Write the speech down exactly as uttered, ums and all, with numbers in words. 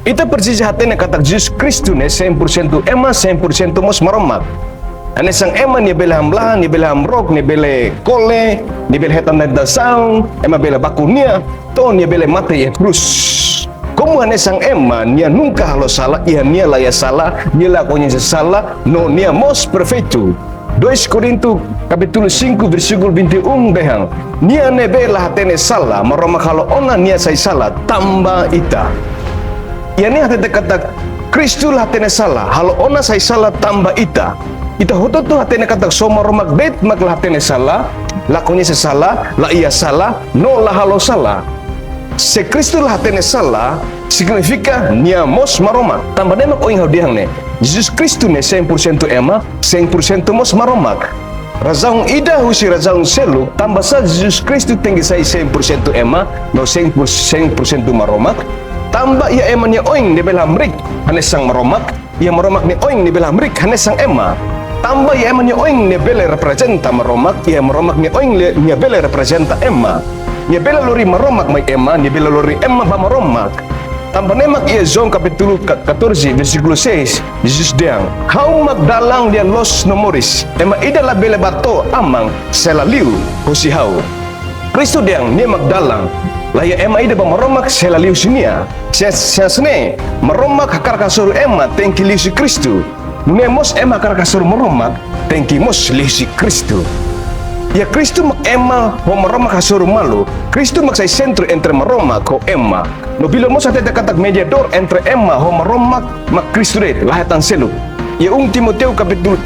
Ita presiza hatene katak Jesus Kristu ne'e cem por cento ema, cem por cento mós Maromak. Hanesan ema nia bele hamlaha, nia bele hamrook, nia bele kole, nia bele hetan tentasaun, ema bele baku nia, to'o nia bele mate iha krús. Komu hanesan ema, nia nunka halo sala, iha nia la iha sala, nia la koñese sala, no nia mós perfeitu. Dois Korintu kapítulu cinco versíkulu vinte e um dehan: Nia ne'ebé la hatene sala, Maromak halo ona nia sai sala tanba ita. Iha ne'e hatete katak Kristu la hatene sala, halo ona sai sala tanba ita. Ita hotu-hotu hatene katak só Maromak de'it mak la hatene sala, la koñese sala, la iha sala, no la halo sala. Se Kristu la hatene sala, signifika nia mós Maromak. Tanba ne'e mak ohin ha'u dehan ne'e, Jesus Kristu ne'e cem por cento ema, cem por cento mós Maromak. Razaun ida husi razaun seluk tanbasá Jesus Kristu tenke sai cem por cento ema, no cem por, cem por cento Maromak. Tanba iha ema nia oin nia bele hamriik hanesan Maromak, iha Maromak nia oin nia bele hamriik hanesan ema. Tanba iha ema nia oin nia bele reprezenta Maromak, iha Maromak nia oin le-, nia bele reprezenta ema. Nia bele lori Maromak mai ema, nia bele lori ema ba Maromak. Tanba ne'e mak iha João kapítulu ka-, catorze, versíkulu seis, Jesus dehan: Ha'u mak dalan, lia-loos no moris. Ema ida labele bá to'o Aman se la liu hosi ha'u. Kristu dehan nia mak dalan. La iha ema ida bá Maromak se la liu husi nia. Se, se hanesan ne'e, Maromak hakarak hasoru ema tenke liuhusi Kristu. Nune'e mós ema hakarak hasoru Maromak tenke mós liuhusi Kristu. Iha Kristu mak ema ho Maromak hasoru malu. Kristu mak sai sentru entre Maromak ho ema. No Bíblia mós hatete katak mediadór entre ema ho Maromak mak Kristu de'it, la hetan seluk. Iha um Timóteo kapítulu